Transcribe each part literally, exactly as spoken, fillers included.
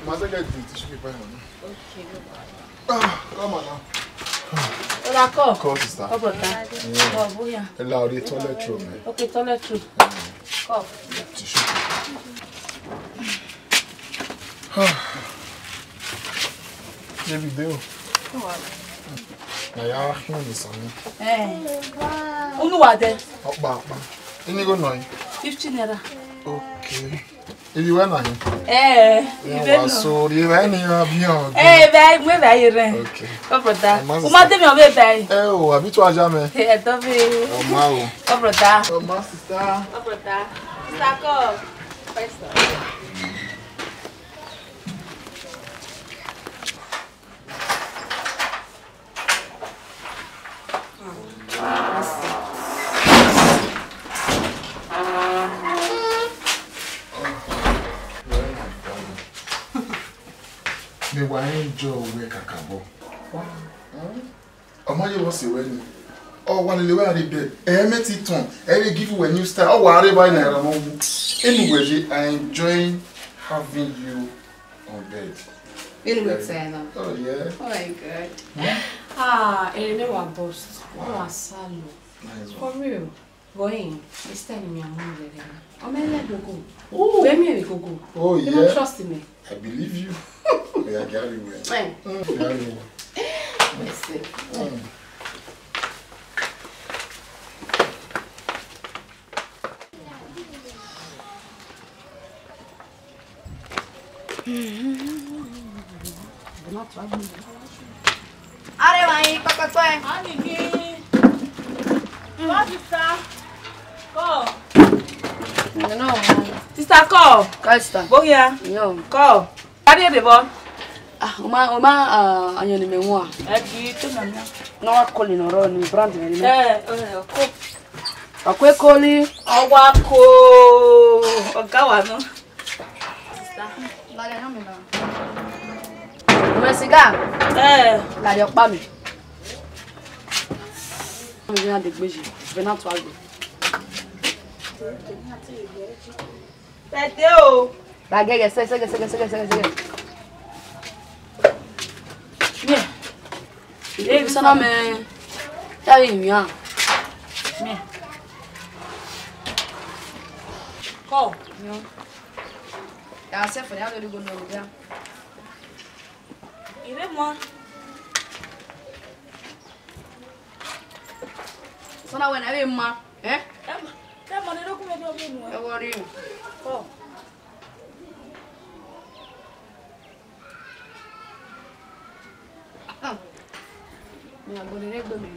Ma se get the tissue paper, honey. Okay, no problem. Ah, come on now. Oda, come. Come, sister. Come, brother. Yeah. Come, oh, yeah. Ẹ la rhie toilet roll, man. Okay, toilet roll. Come. Tissue. David, Deo. Come on. Na ya khian ni sani. Eh. Unu wa dẹ? Ọkpa, ọkpa. Ini go nọ? Fifty naira. Okay. Ibi wẹ na hin? Eh, ibe no. So, ibi wẹ ni ya bi on. Eh, bye, mu bye rẹ. Okay. Come, brother. Uma de mi o be bye. Eh, o, abi tu aja mẹ. Eh, to be. Ọma o. Come, brother. Ọma, sister. Come, brother. Sister, come. First. Mẹ wa enjoy wẹ kakabọ. Ọ ma ye vbọ sẹ ruẹ ni. Ọ wa lele wẹ a rre bed. Ẹ mẹ ti tọn. Ẹ vbe give wẹ new style. Ọ wa rre evba na erha ọmọ wu. Enu wẹ ye, I enjoy having you on bed. Inu wẹ ta na? Oh, yeah. Oh my God. Hmm? Ah, ere ne wa burst. Wow. Wa salo. Nice one. For real. Going, this time me am ready. O me le gogo. Oh. Wẹ miẹn vbe gogo. Oh, yeah. You don't trust me. I believe you. Yeah, get it well. Eh. Mm, get it well. Let's see. Mm. Are wa yin pẹpẹpẹ. Ani bi. Wa sister. Call. No. Sister, call. Call, sister. Bogia. Yo. Call. Carry the ball. Ah, o ma, o ma, ah, ayọn ni mẹ wan. Ẹ kì í tó nà mí. No, wa call in ọrọ ni brand ni. Eh, eh, call. Ọkọ ekoli. Ọwa ko. Ọga wa nọ. Sister. Lale hàn mí na. Mẹ siga. Eh. Lale ọkpa mi. Mo yàn dé gbèjì. Bẹ́ẹ̀ náà tó àgbẹ̀. Tẹ̀tẹ̀ o. Ba gẹ́gẹ́ sẹ́, sẹ́gẹ́, sẹ́gẹ́, sẹ́gẹ́, sẹ́gẹ́, sẹ́gẹ́. Mẹ. Ee, sọ́nà mẹ. Yàrá ìmìíràn. Mẹ. Kọ́. Yọ. Yàrá sẹ́fọ̀ ni a lè rí gbogbo ọ̀gá. Ire mọ. Sọ́nà wẹ̀ náà, ẹ bẹ ma. Ẹ? Ẹ mọ, ẹ mọ, ní lókùn mi bí ọmọ inú ẹ. Ẹ wọ rí. Kọ́. Ah. Mi agbọnọ rẹ gbẹ mi.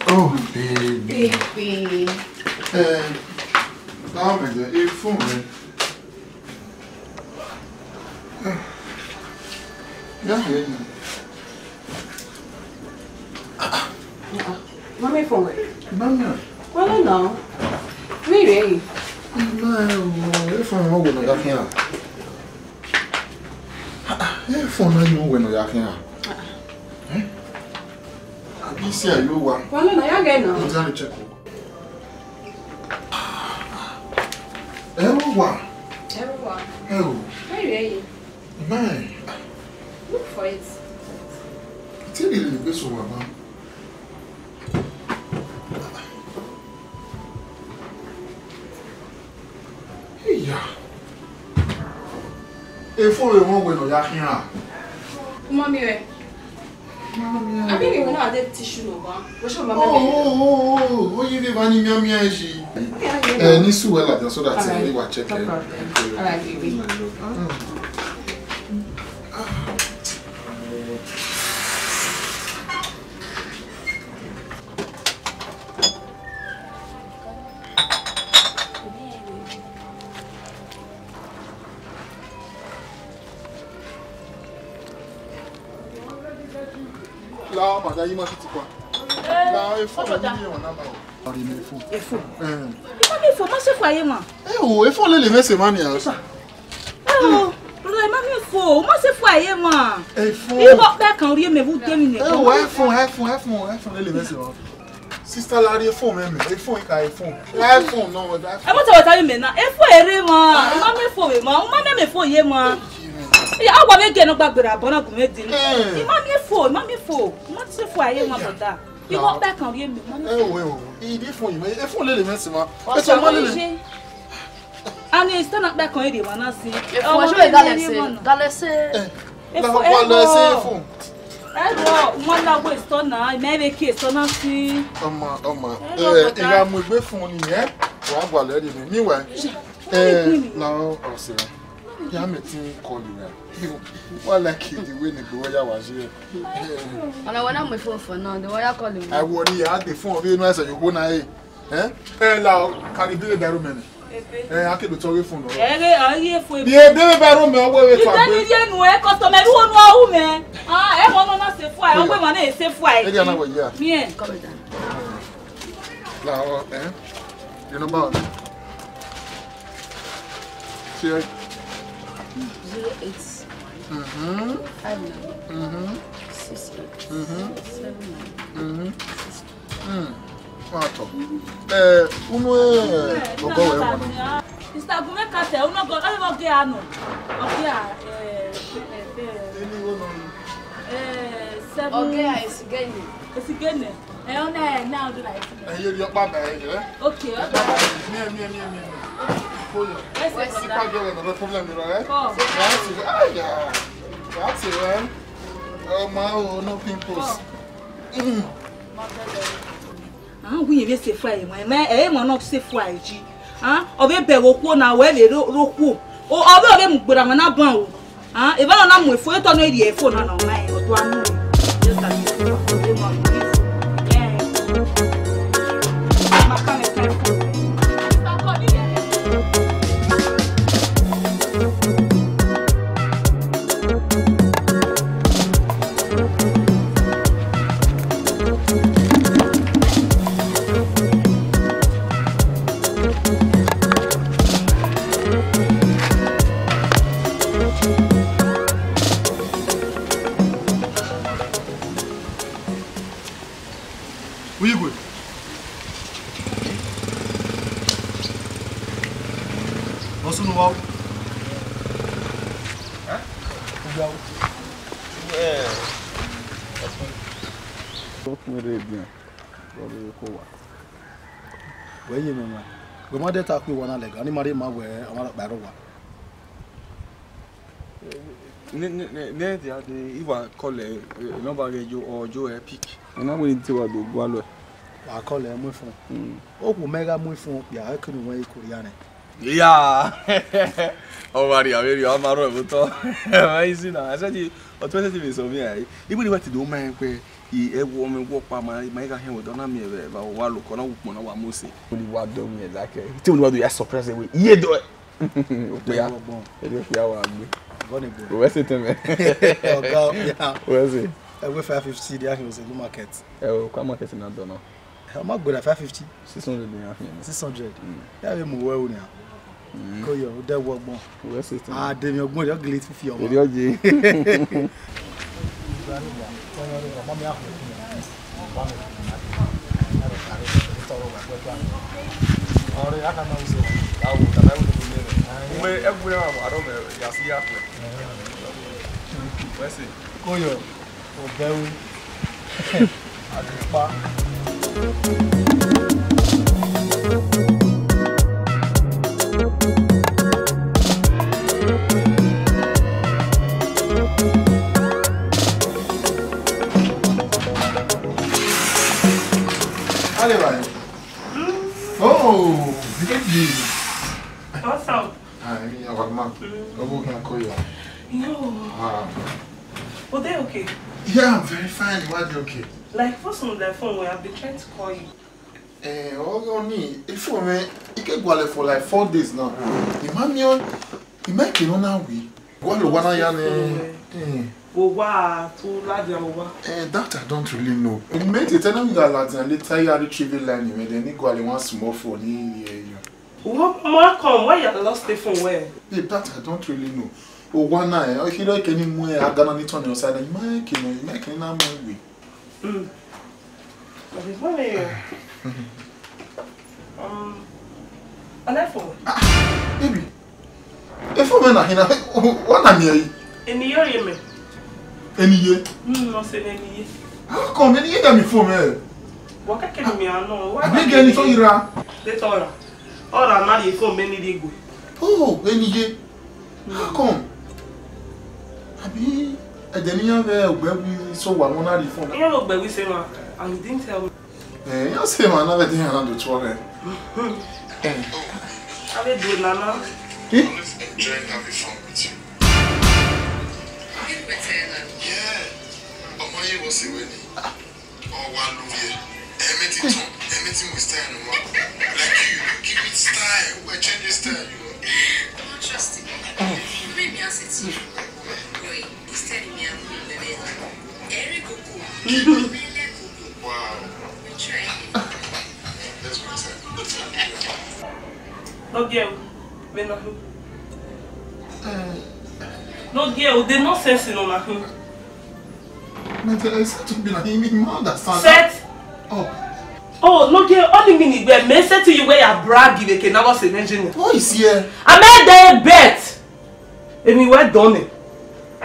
Oh, baby. Baby. Eh, now, my dear, a phone, man. Yeah, yeah, yeah. Mami phone. Mami. Wala na. Mi re. Ma, e phone wo no ya khian. E phone na yo we no ya khian. Eh? Abi si ayo wa. Wala na ya ge na. Mo ti a check o. Ẹ ru wa. Ẹ ru wa. Ẹ o. Where you are? Mẹ. Look for it. Ti bi le gbe so wa ba. Ya. Efo vbe mwẹ wẹ ne ọ ya khian. Mummy rẹ. Mummy rẹ. Abi ni wẹ na de tissue no ba. Wẹ sọ mummy. Oh, oh, oh, oh, oh, you dey bani mian mian shi. Yeah, yeah. Eh, ni su wẹ ladian so that, eh, we wa check. No problem. All right, baby. Mm. La, madam, you must sit down. La, efo ni mi wan na ba. Efo. Eh. Efo, ma se fo aye ma. Eh, o, efo lele mẹ se ma ni a. Efo. Oh, brother, ma mi fo, ma se fo aye ma. Efo. Ibo pe kan ri me vu de mi ne. Eh, o, efo, efo, efo, efo lele mẹ se ma. Sister, la ri efo mẹ mẹ, efo ika efo. La efo no, la efo. E mo te wa ta mi na, efo ere ma, ma mi fo we ma, ma mi me fo ye ma. Ya, awa me gẹ ne ọ gba gbera bọ na gu mẹ di. Eh. I ma mi fo, i ma mi fo, ma se fo aye ma, brother. Ibo pe kan ri me ma. Eh, o, efo, i di fo yi, efo lele mẹ se ma. Efo ma lele. Ani stand up back on area man, I see. Efo, oh, show me gale se, gale se. Eh, efo, gale se efo. Ẹ rọ, wọn la wẹ sọ na, mẹ vbe ke sọ na si. Ọmọ, ọmọ. Ẹ rọ, eh, brother. Ìra mu egbe fún ni, eh? Wa gba lẹ de mi. Meanwhile, eh, la o se. Ya me tin call you. Wa like the way ni gbe ya wa je. Ọna wẹ na mu efo fọ na, de wa ya call you. I want you at the phone, we no say you go na, eh. Eh? Eh, la, can you be the environment? Eh, I can be talking phone. Eh, eh, ah, ye fo. Ye be environment, we we talk. Idan ye nu e customer ru onu awu me. Ah, e mo no na se fo, e we ma na se fo. Eh, na we ya. Mi e. Come down. La, eh? Your number. Check. Zero eight. Mm-hmm. Five nine. Mm-hmm. Six eight. Mm-hmm. Seven nine. Mm-hmm. Six two. Hmm. Atọ. Eh, unu, eh, ọgọ wẹ wọn. Mister Gumekate, unu ọgọ, eh, ọgọ ya nọ. Ọgọ ya, eh, eh, eh. Eni wo nọ? Eh, seven. Ọgọ ya esigene. Esigene. Eh, ọ na, eh, na do like. Eh, ye yọ pa ba, eh. Okay, okay. Mie, mie, mie, mie. Hold on. Yes, sir. Sipa girl, no problem, you know, eh? Come. That's it. Ah, yeah. That's it, eh? Oh, my, oh, no pimples. Mm. Ah, we even say fry, my man, eh, man, not say fry, G. Ah, ọ vbe bẹghe okhuo na, wẹ vbe ro, ro okhuo. O, ọ vbe, ọ vbe mu gberra mẹ na ban o. Ah, eva na mu efo, etọ ne rhie efo na nọ ma, ọ tua nu. Just like you, ọ vbe mu efo. Yeah. Ma ka mẹ ka efo. Uyigwe. Ọsunu wa o. Eh? Uya o. Eh. Ọkùnrin rẹ̀ bìàn. Wọ́n lè kó wa. Wẹ ye mẹ ma. Wẹ ma de ta ku wa na lẹga, ni ma re ma wẹ, ọmọ rẹ kpa rọ wa. Ne, ne, ne, ne dia de, I wa call ẹ, eh, number ghe yo, ọ yo ẹ pick. Ena wẹ ni te wa do gualọ ẹ. Wa call ẹ mu efun. Mm. Okhuo mẹ gha mu efun okpia, ẹ kunu wẹ ikoria nẹ. Yeah. Ọ wa rhie avbe rhie, ọ ma rhọ ẹvbo otọ. Ma easy na. I said, ọ twenty minutes of me, eh. Even if I did, oh my, where, I, ẹ wọ mẹ wọ kpa ma, ma gha hẹn wẹ, dọ na miẹn vbe, vbe wa lo, kọ na wu kpọn na wa mu ose. Only wa do miẹn like, eh. Te only wa do ya surprise we. Iye do. Okpia. Ọgbọn. Ede okpia wa gbe. Ọgọ ni gbe. Wẹ se tẹmẹ. Ọga okpia. Wẹ se. Ẹ wẹ five fifty, they are in the market. Ẹ o, kwa market na dọ na. Ẹ, ọ ma gbe na five fifty. Six hundred ni a fi. Six hundred. Mm. Ya vbe mu wẹ ru nia. Mm. Ko yo, u de wọ ọgbọn. Wẹ se tẹmẹ. A de mi ọgbọn, yọ gele fifi ọmọ. Ede ọ je. Ọrẹ, a ka ma uzo. Awo, tata, awo, tata, tata. Uwe, ẹgbẹ na, arọ mẹ, ya si ya kpẹ. Wẹ se. Koyo, obẹu. Adepa. Oh, baby. What's up? Hi, yeah, what, man? Mm. Oh, can I call you? No. Ah. But they okay? Yeah, I'm very fine. Why they okay? Like, what's on the phone where I've been trying to call you? Eh, oh, oh, ni, if you, man, you can go for like four days now. Imagine, imagine on our way. Gualọ owa na ya nẹ. Eh. Vbe owa, te u ladian vbe owa? Eh, that I don't really know. Maybe they tell them that ladian later you are retrieving line, and then you go and one small phone in here. What, Malcolm, why you lost the phone? Where? Babe, that I don't really know. Owa na, eh, if you like any more, I gonna need on your side. You might, you know, you might not move. Mm. But it's not here. Um, an iPhone. Ah, baby. Iphone na hina, wa na miẹn ẹre? Eni ye ọre mẹ. Eni ye? Mm, no, sẹ eni ye. How come eni ye da mi phone mẹ? Wa kẹkẹ ne mi a nọ. Wa abi na gẹ eni miẹn to ẹre? Ira. De tọ ra. Ọ ra na rhie phone mẹ ni rhie gue. Oh, eni ye. How come? Abi ẹdẹ ne iran vbe ugbẹn vbe so wa wọn na rhie phone na? Iran vbe ugbẹn vbe se emwa, and you didn't tell me. Eh, iran se emwa na vbe ẹdẹ iran na do tuẹ mwẹ. Eh. A vbe do nana. Eh? Always enjoying having fun with you. Yeah. Ọmọ yẹn wọ sí wẹ ni. Ọ wa lo yẹ. Ẹmẹ ti tọn, ẹmẹ ti mu style nọ. Like you, you keep it style. We change the style, you know. Don't trust him. Maybe I said to you. Wait, instead of me, I'm going to be. Eric Koko. Wow. We try. Let's go inside. No girl, we not. No girl, the nonsense in on him. Mate, I said to be like him, you understand? Set. Oh. Oh, no girl, only mean it, me say to you where you brag, you can never say engineer. What is here? I made the bet. Emi wẹ dọn nẹ.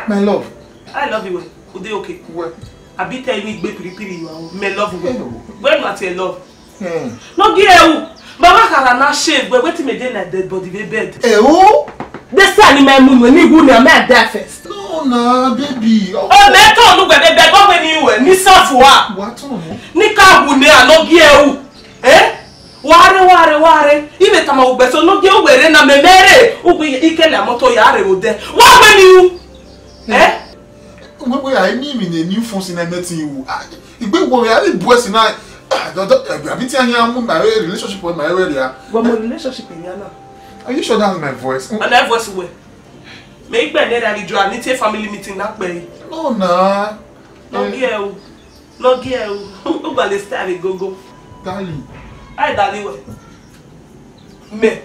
My love. I love you well. U dey okay? Well. Abi tell me igbe piripiri you are. Me love you well. Hello. When you are to love. Hmm. No gi ẹru. Baba khara na shave, but wetin me dey like dead body wey bed. Eh, oh? This time ni my moon when you go near me die first. No, na, baby. Oh. O me to nu gbe bed, but when you were, ni sa fua. What on? Ni ka wu ne a no gi ẹru. Eh? Ware, ware, ware. Ibe tama ugbe so no je uwere na memere. Ugbe ikele moto ya re ode. Wa gbe ni u. Eh? When we are me me the new phone in everything you. Igbe wo ya the boys na. Ah, do do abi ti anya mu my relationship with my area. But my relationship in yana. Are you sure that's my voice? And that voice where? Me igbe ne da video and it family meeting na pe. No na. No gi ẹru. No gi ẹru. U gba le style gogo. Darling. Ai darling we. Me.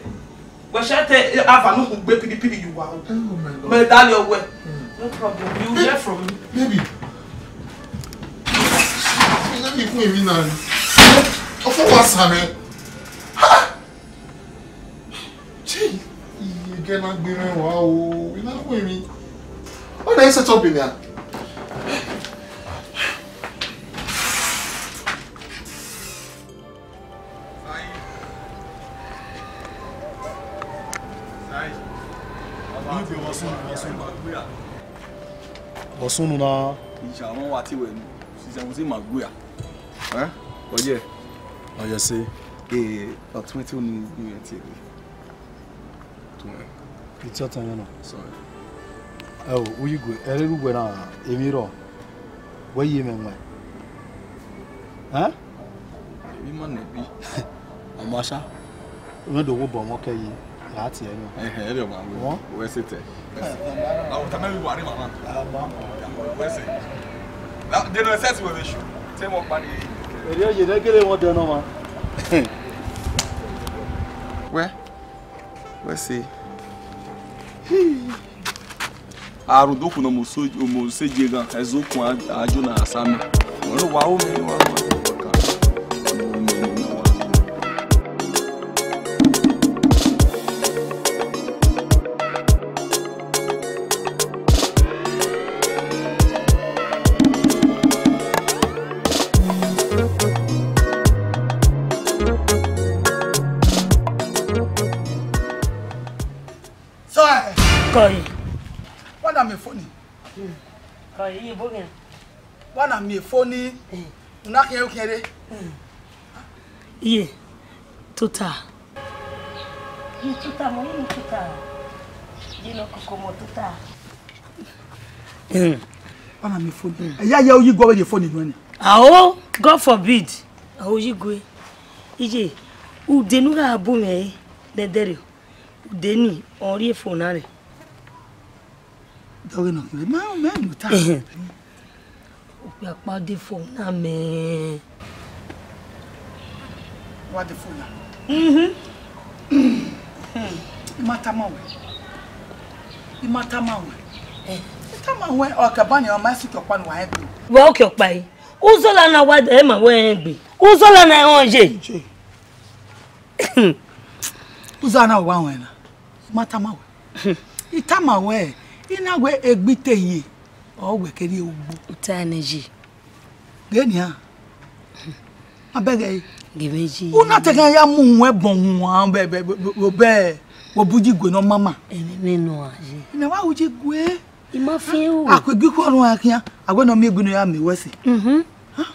We shall tell Ava no who gbe pidi pidi you are. Oh my God. Me darling we. Hmm. No problem. You hear from me. Baby. Let me put him in now. Of course, man. Ha! Chei, iye gẹ na gbe mwẹ wa o, I na khu emwi. Ọ na set up nia. Vbọ sunu na? Ìyá wọn wá tí wẹ̀ ni, ṣiṣẹ́ wọn sì máa gbé à. Ẹ́? Ọyẹ. Ọyẹ ṣe. Ee, ọtún tí ó ní ìyẹn ti rí. It's your turn, you know. Sorry. Ẹ o, uyigwe, ẹ rẹ ru wẹ na, emwi rọ, wẹ ye mẹ wẹn. Ẹ? Emwi ma nẹ bi. Ọmọ Asha, wẹ do wo bọ ọmọ kẹ yi, ra tie ẹnu. Ẹhẹn, ẹ rẹ ọmọ àwọn. Wọ́n? Wẹ ṣe tẹ. Àwọn tàmí wà ní màmá. Wẹ ṣe. De no ẹsẹ ti wẹ fi ṣu. Ṣé wọn pa ni? Èrè ẹ̀yẹ náà gẹ́lẹ́ wọn dẹnu ma. Wẹ. Wẹ se. Arodoku na mo so mo se je gan, ẹzokun ajo na asa mi. Wọ́n ló wá ó mi wá wá. Sir. Kọe. Wa na miẹn foni. Kọe, iye bo ghian. Wa na miẹn foni. Eh. U na khian, u khian re. Eh. Iye. Tota. Ye tota mọ, ye tota. Ye nọ koko mọ tota. Hmm. Ọna miẹn phone. Ẹya ya uyi guọ vbe ye phone nuẹn ni. Ao, God forbid. Ao, uyi guẹ. Iye, ude ne u gha bu mwẹ re, nẹdẹrriọ. Ude ni, ọ rrie phone na rre. Dọghe nọ khin, ma, ma mu ta. Ehẹn. Okpia kpa de phone na mẹ. Wa de phone na. Mhm. I ma tama wẹ. I ma tama wẹ. Eh. I tama wẹ, ọ ka bani ọ ma sikẹ ọkpa ne wa hẹn do. Wa okẹ ọkpa yi. Uzola na wa de ma wẹ egbe. Uzola na họn ye. Uzola na wa wẹ na. I ma tama wẹ. I tama wẹ, I na wẹ egbe ite ye, ọ wẹ kẹrriẹ ugbo. Uta ne yi. Ghe nian. Abẹghe. Ghe mwẹ yi. U na te khian ya mu wẹ bọ wan bẹ, bẹ, bẹ, bẹ, bẹ, wo bu uyi guẹ ne ọ mama. Ẹmwẹ mwẹ nọ a ye. Ina wa uyi guẹ. I ma fiẹn o. Akuegbe ikhuo ọrhuan khian, a wẹ ne ọ miẹn egbe ne ọ ya miẹn wẹ ẹse. Mhm. Huh?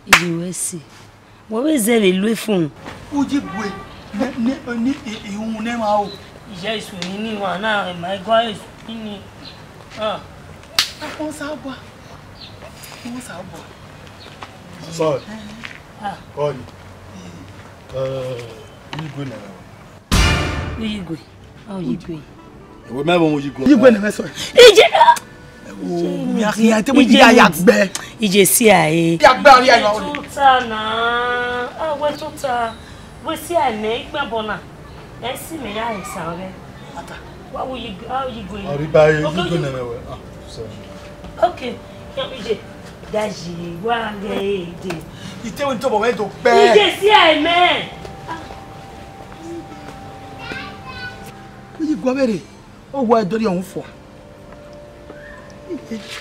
Iye wẹ ẹse. Wẹ vbe zẹ vbe lu efun. Uyi guẹ, ne, ne, ne, i, i, ihunmwu ne emwa o. Iya isu ni ni wa na, ma i gua isu ni ni. Ah. Akpọn sa bua. Akpọn sa bua. Sorry. Ah. Sorry. Eh, igwe na. Igwe. Oh, igwe. Ewe mẹ vbe igwe. Igwe ne mẹ sọ. Ije. Oh, mi a khian te mo ti ya ya gbẹ. Ije si a e. Ya gbẹ ari ayo. Tuta na. Ah, we tuta. We si a mẹ ikpe bọ na. Ẹ si mẹ ya ẹsan rẹ. Ata. Wa wo yi, wa wo yi igwe. Ọri ba e, igwe ne mẹ wẹ. Ah, sorry. Okay. Ya mi je. Daji wa ghe ede. Ite we to bo we do gbe. Ije si a mẹ. Uyi guẹ vberriọ, ọ wa dọrriọ uhunmwu fua.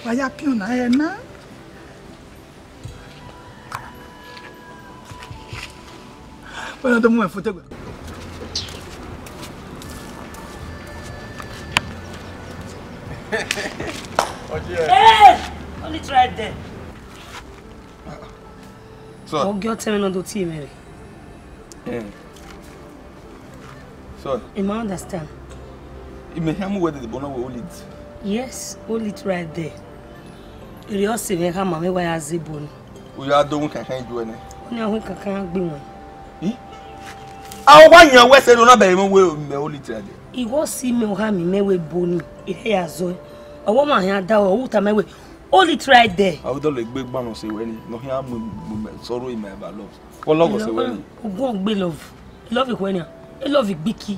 Wa ya piọn na ẹ na. Wẹ na do mu mwẹ foto ẹgbẹ. Hey! Only try there. So, ọ gie ọtẹn mwẹ ne ọ do tie mwẹ rre. Eh. So, I ma understand. I mẹ hia mu wẹ dede, but no we hold it. Yes, hold it right there. Ere ọ sẹ mwẹ khama mwẹ wa ya zẹ ebo ni. U ya do win kankan ju ẹnẹ. Ọ na win kankan gbe wọn. I? A wa yan wẹ sẹ do na bẹghe mwẹ we mẹ hold it right there. Iwọ si mẹ oha mi mẹ we ebo ni. Ere ya zọ. Ọwọ ma hia da ọ, u ta mẹ we. Hold it right there. A wi dọlọ egbe gban nọ sẹ wẹ ni, nọ hia mu, mu, mu, sorrow in my bad love. Wọ lọghọ sẹ wẹ ni. Ogun ọgbe love. Love ikhwẹ nia. E love igbiki.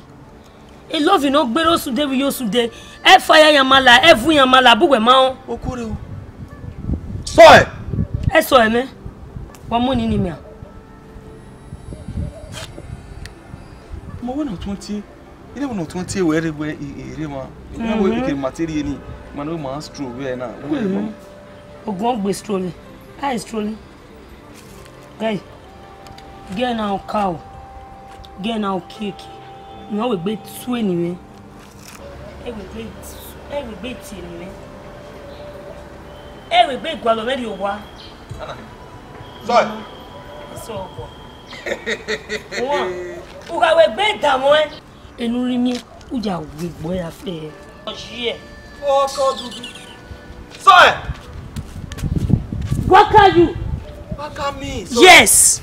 E love nọ gbe rre osude vbe iye osude. Ẹ fa ya yan ma la, ẹ vu yan ma la, bu wẹ ma rẹn. Okore o. Sọ ẹ. Ẹ sọ ẹ mẹ. Wa mu ni ni mẹ a. Mo wẹ nọ twenty. Ine wẹ nọ twenty wẹ rre wẹ ere ma. Ine wẹ ke material ni. Ma no ma stroll wẹ na. Wẹ ma. Ogun ọgbe strolling. How is strolling? Guy, girl now cow. Girl now cake. Ìwọ wẹ gbe tue ni mwẹ. Ẹ wẹ gbe, ẹ wẹ gbe tie ni mwẹ. Ẹ wẹ gbe gualọ mwẹ rrie owa. Sorry. Sọ ọbọ. Wọn, u gha wẹ gbe damwẹ. Enu rre imiẹn, u ya gu egbe ya fẹ. Ọyẹ. Ọkọ dudu. Sọ ẹ. Waka you. Waka me. Sọ ẹ. Yes.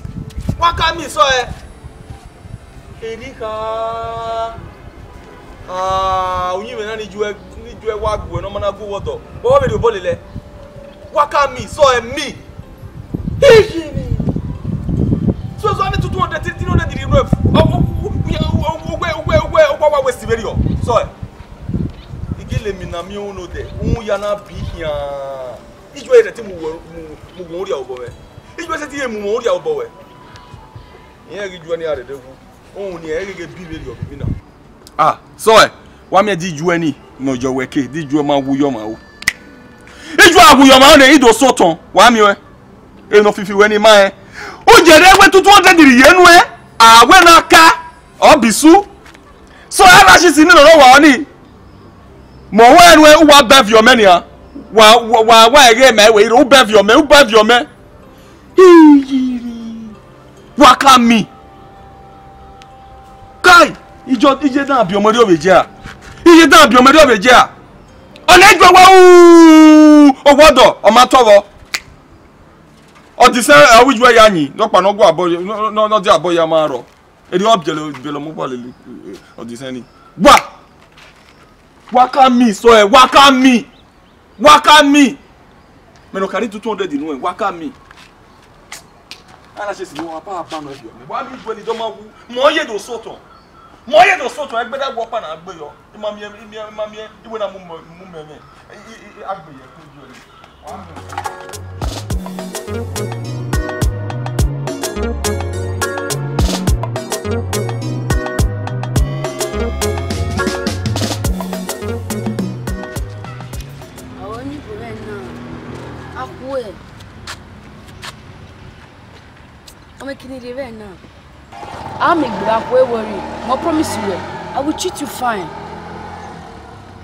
Waka me, sọ ẹ. Erikha. Ah, uyinmwẹ na ni ju ẹ, ni ju ẹ wa gu ẹ ne ọ ma na gu wẹ ọdọ. Wẹ vbe rhie obọ lele. Waka me, sọ ẹ me. Iye ni. So, so, a ni two hundred, three hundred rhie unu ẹ. Ọ, ọ, ọ, uwẹ, uwẹ, uwẹ, uwẹ, uwẹ, uwẹ, uwẹ, uwẹ, si vberriọ. Sọ ẹ. I gele emwi na miẹn unu odẹ. Uhunmwu ya na bi khian. Ijuẹ rẹ te mu wẹ, mu, mu wẹ urria obọ mwẹ. Ijuẹ sẹtin ye mu wẹ urria obọ wẹ. Irẹn ghi ju ẹre ni a rre ẹdẹghu. Uhunmwu ni ẹ i ghi ghe bi vberriọ vbe emwi na. Ah, sọ ẹ, wa miẹn di ijuẹ ni, ne ọ yọ wẹ ke, di ijuẹ ma wu yọ ma ru. Ijuẹ a wu yọ ma ru nẹ, i do sẹ otọ, wa miẹn ọẹn. Enọ fifi wẹ ni ma rẹn. U ye rre wẹ tutu ọdẹdiri ye nuẹn, a wẹ na ka, ọ bi su. So, a na si si nene ọrọre wa ọnii. Mẹ ọ wẹ nuẹn, u wa bẹviọ mẹ nian. Wa, wa, wa, wa ẹghẹ mẹ wẹ, u bẹviọ mẹ, u bẹviọ mẹ. Iyiri. Waka me. Ijọ, iye dan biẹ ọmọ rriọ vbe jẹ a. Iye dan biẹ ọmọ rriọ vbe jẹ a. Ọ na ju wa u, owọdọ, ọ ma tọvbọ. Ọdisẹ, ẹ, ọ wi ju ẹ ya yin, nọkpa ne ọ gu abọ, nọ, nọ, nọ, nọ dia abọ ya ma rrọọ. Erriọ biẹlẹ, biẹlẹ ọmọ uwa lele, ọdisẹ ni. Wa! Wa ka mi sọ ẹ, wa ka mi. Wa ka mi. Mẹ ne ọ ka rhie two hundred nuẹn, wa ka mi. A na sesi ne wa pa, pa nọ ẹre. Wa mi ju ẹre ne I do ma wu. Mẹ ọ ye do sotọ. Mẹ ọ ye do sotọ, ẹgbẹdẹ wọ ọkpa na gbe yọ. I ma miẹn, I miẹn, I ma miẹn, I wẹ na mu mẹ, mu mẹ mwẹ. I, I, I, a gbe yẹ, ku ju ẹre. Wa miẹn. Àwọn oníbò rẹ̀ náà, a kú ẹ̀. Ọmọ kìíní rẹ̀ bẹ́ẹ̀ náà. A mi gbura kú ewori, mo promise you, eh, I will treat you fine.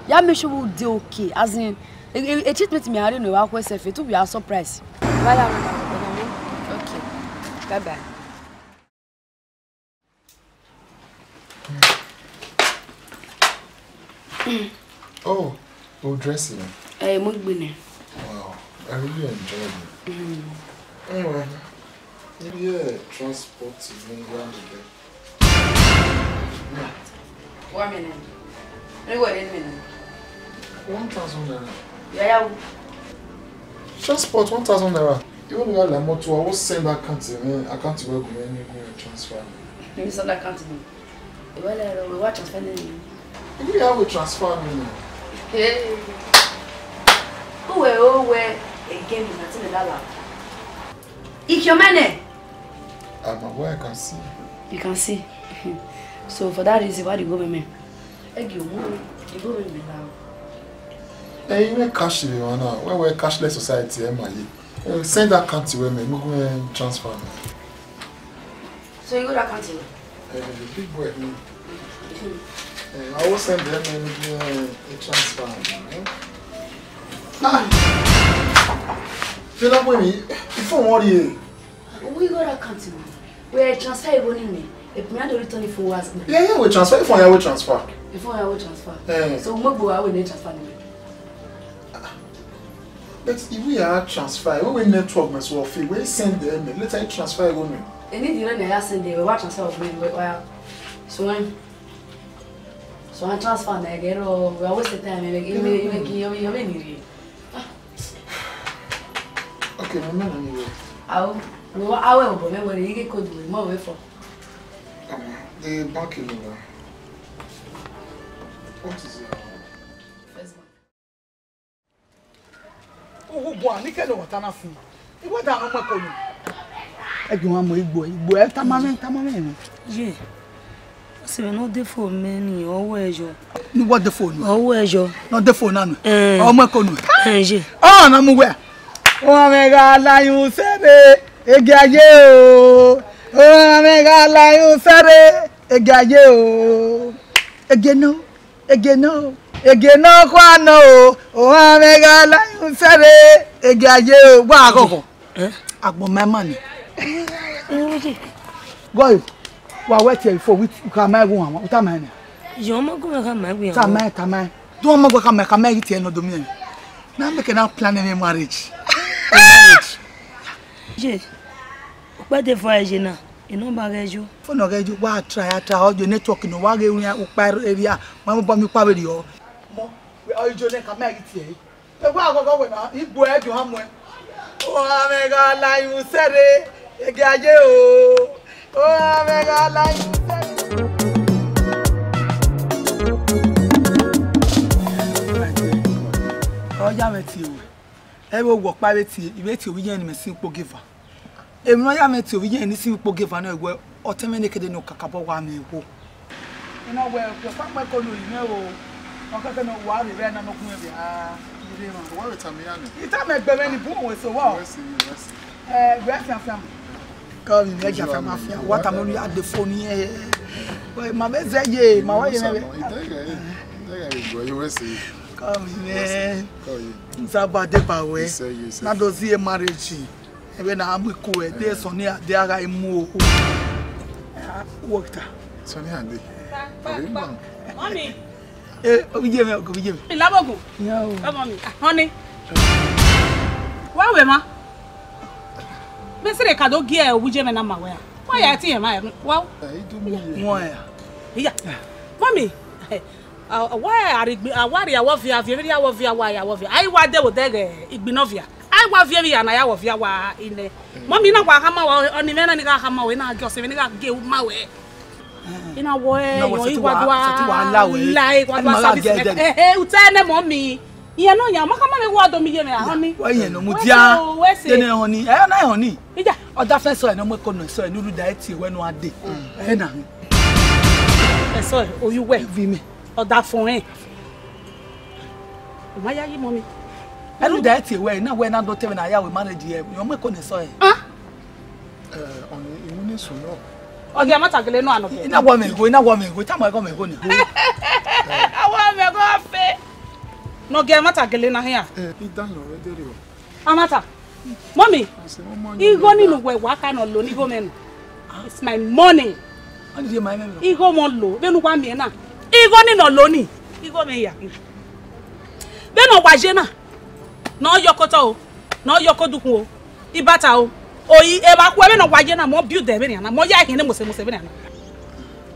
Ya make sure we dey okay, as in, a, a, a treatment me I don't know, I will self, it will be a surprise. Wala, wala, wala, wala. Okay, bye bye. Oh, oh, dressing. Eh, mo gbé ni. Wow, I really enjoyed it. Mm. Anyway, yeah, transport to me around the day. One minute. Ẹ wẹ rẹ nẹ. One thousand naira. Yàyà wo? Transport, one thousand naira. Even if I like motor, I will send account to me. Account to where go any go transfer. You send account to me. Ẹ wẹ lẹ rọ, ẹ wẹ transfer ni. If you have a transfer me. Hey. Who were, who were again in the thing that lab? If your man, eh? I'm aware, I can see. You can see. So for that reason, why do you go with me? Ẹ ghi mu, you go with me now. Hey, you make cash if you wanna. When we're cashless society, am I? Eh, send that account to me. Move me transfer. So you go that account to me? Eh, the big boy, me. Eh, I will send them in, eh, a transfer. Eh? Ah! Feel like when me, if I want you. We go that account to me. We transfer your money. If me, I don't return it for us. Yeah, yeah, we transfer. If I will transfer. If I will transfer. Eh. So we go, I will transfer me. But if we are transfer, we will network mess well fee. We send them. Let I transfer you me. Any the rent I send them, we want transfer of me. We, we, so when, so I transfer, I get all. We always say time. We, we, we, we, we, we, we, we, Okay, my man, anyway. How? We wa, how we go? We, we, you get code. We more we for. Um, the bank number. What is it? First bank. Uwu bua, ni kẹlẹ ọmwata na fi. Iwẹ da nọ ọmọ ẹko ni. Ẹ jọ wa mọ igbo, igbo ẹ tama mwẹ, tama mwẹ nọ. Ye. Ọ sẹ vbe ne ọ de fo mẹ ni, ọ wẹ yọ. Ni wọ de fo nu? Ọ wẹ yọ. Ne ọ de fo na nu? Eh. Ọmọ ẹko nu? Eh, ye. Ọ na mu wẹ. Ọmọ mwẹ gha la yun sẹrẹ, ege aye o. Ọmọ mwẹ gha la yun sẹrẹ, ege aye o. Ege nọ. Ege nọ, ege nọ khua nọ o, ohan mwẹ gha la yu sẹrre, ege aye o, wa ghọghọ. Eh? Agbọn ma ma ni. Gọe, wa wẹ tie fo, wi ka ma gu wan, u ta ma ni. Yo, ma gu ka ma gu. Ta ma, ta ma. Do ma gu ka ma, ka ma yi tie no do mi. Na make na plan me marriage. Marriage. Ye. Ukpẹdẹ fo ẹre ye na, e nọmba ghẹ yo. Phone ghẹ yo, wa try, a try, ọ yo network nọ, wa ghe urian ukpa area, ma mo bọ mi ukpa vberriọ. Mọ, ọ yo ne ka ma ghi tie. Te wa ghọghọ wẹ na, igbo ẹ do ha muẹ. O amẹ gha la yu sẹrre, ege aye o. O amẹ gha la yu sẹrre. Ọ ya mwẹ tie wẹ. Ẹ vbe wẹ ọkpa vbe tie, I vbe tie ovbi iye ni mẹ si ukpo geva. Emwi ne ọ ya mwẹ tie ovbi iye ni si ukpo geva nọ wẹ, ọtẹn mwẹ nekede ne ọ kakabọ wa mwẹ ẹvbo. I na wẹ, ọkpa mwẹ ko ne oyi mwẹ o, ọ kẹkẹ ne ọ wa rre vbe ẹna ne ọ gun mwẹ vbe a, I rre emwa. Wa vbe tama iran nẹ? I tama ẹgbẹ mwẹ ni bun wẹ so wa. Wẹ si, wẹ si. Ẹ, wẹ fianfian. Kọ vbe mwẹ, ẹ ja fianfian, wa tama unu ya de fo ni ẹ. Wẹ, ma vbe zẹ ye, ma wa ye mwẹ vbe. Idẹghẹ, idẹghẹ vbe guẹ ye wẹ si. Kọ vbe mwẹ. Kọ ye. N saba deba wẹ. Isẹ ye, isẹ. Na do zi e marriage. Ẹvbo na mu iku ẹ, de sọn ni a de a gha mu o. Wọ ta. Sọni Ande. Ba, ba, ba. Mọmi. Eh, ovbi iye mwẹ, ovbi iye mwẹ. Ilabogun. Ya o. Ọmọ mi. Honey. Wa wẹ ma. Mẹ sẹrẹ ka do gie ovbi iye mwẹ na ma wẹ a. Wa ya ti yẹn ma ẹ. Wa. Eh, i do mi ye. Wọn ya. Iya. Mọmi. A, a, wa arigbi, a wa rhie awọ viọ, a viọ emwi rhie awọ viọ, a wa rhie awọ viọ. A i wa de vbe odẹ ghe igbinna viọ. A i wa viọ emwi hia ne a ya awọ viọ wa ine. Mọmi, na wa khama wa, ọni mwẹ na ni gha khama wẹ, na gie ọse mwẹ ni gha gie u ma wẹ. I na wọ ẹ, na wọ yọ, sẹtin i wa wa, sẹtin wa la wẹ. La, i wa wa service mẹ. Eh, eh, u tẹ nẹ, mọmi. Iye nọ yan, ma khama mwẹ wa do mi ye mwẹ, honey. Wa iye nọ, mudia. Wẹ so, wẹ se. Dene honey. Eh, na honey. Ija. Ọdafẹn sẹ nọ, mu ẹko nọ sẹ ne u rhunmwuda ẹtin wẹ ne a dee. Ẹ na. Ẹ sẹ, oyu wẹ. Vi mẹ. Ọdafẹn. Ọ ma ya yi, mọmi. Ẹ rhunmwuda ẹtin wẹ, na wẹ na do te mwẹ na ya wẹ marriage ẹ, ọ mu ẹko nọ sẹ. Ah. Eh, ọni, iwu ne sunu. Ọ gie ẹmwata gele nọ anọ gie. I na wọ mẹ igho, i na wọ mẹ igho, tama ẹghọ mẹ igho ni. Awọ mẹ igho fe. Ne ọ gie ẹmwata gele na hia. Eh, i da yan wẹ deri o. Amata. Mọmi, igho ni ne uwẹ wa ka nọ lo ne igho mwẹ nọ. It's my money. Ọni rhie ma mwẹ nọ. Igho mwẹ lo, vbene uwa miẹn na. Igho ni nọ lo ni. Igho mwẹ ya. Vbene ọ wa ye na, ne ọ yọ kotọ o, ne ọ yọ kodukhun o, ibata o, oyi, evba khu vbene ọ wa ye na, mọ build ẹmwẹ nian na, mọ ya ẹhin ne mose mose vbene nian na.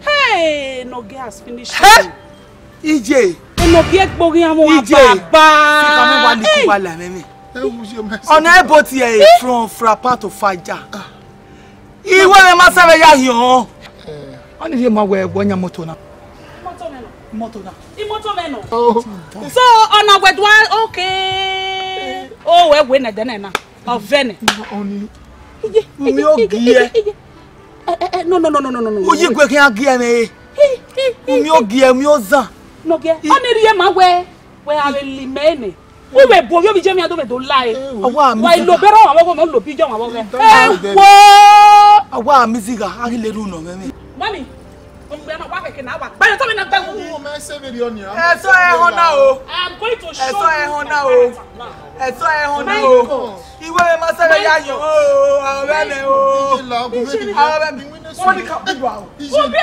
Hey, no girl has finished. Hey! Me. Ije. Eno gie gboghian mu Ije. Ababa. Sika mẹ wa ni ku wa la mẹ mẹ. Ọna ebo tie from Frapa to Faja. Iwe mẹ ma sẹ vbe ya hiọn. Ọni rhie ma wẹ wọ yan moto na. Moto mẹ nọ. Moto na. Imoto mẹ nọ. Oh. So, ọna wẹ dua, okay. O wẹ wẹ nẹ dẹ nẹ na. Ọvẹn nẹ. Ọni. Iye, umi iye, iye, ogie. Iye, iye. Eh, eh, eh, no, no, no. Uyi gue khian gie mwẹ. Hi, hi, hi, umi hi. Ogie, umi ozan. No gie. I- Ọni rhie ma wẹ, wẹ a vbe li mẹ nẹ. Wẹ bu ovbi ovbi je mi ado vbe do la e. Awa mi. Wa lo bẹrẹ ọmọ ọmọ lo bi jọ ọmọ ọmọ. Ẹ wo. Awa mi zigha, a ghi le ru nọ mwẹ mwẹ. Mami, ọgbẹ na wa kẹkẹ na wa. Gba yọ tọ mi na gba wu. Ẹsọ ẹhọn na o. I'm going to show you. Ẹsọ ẹhọn na o. Ẹsọ ẹhọn na o. Iwe ma sẹ ya yọ o, ọvẹn mẹ o. Ọvẹn mẹ. Wọ́n ní ká bí wa o. Obi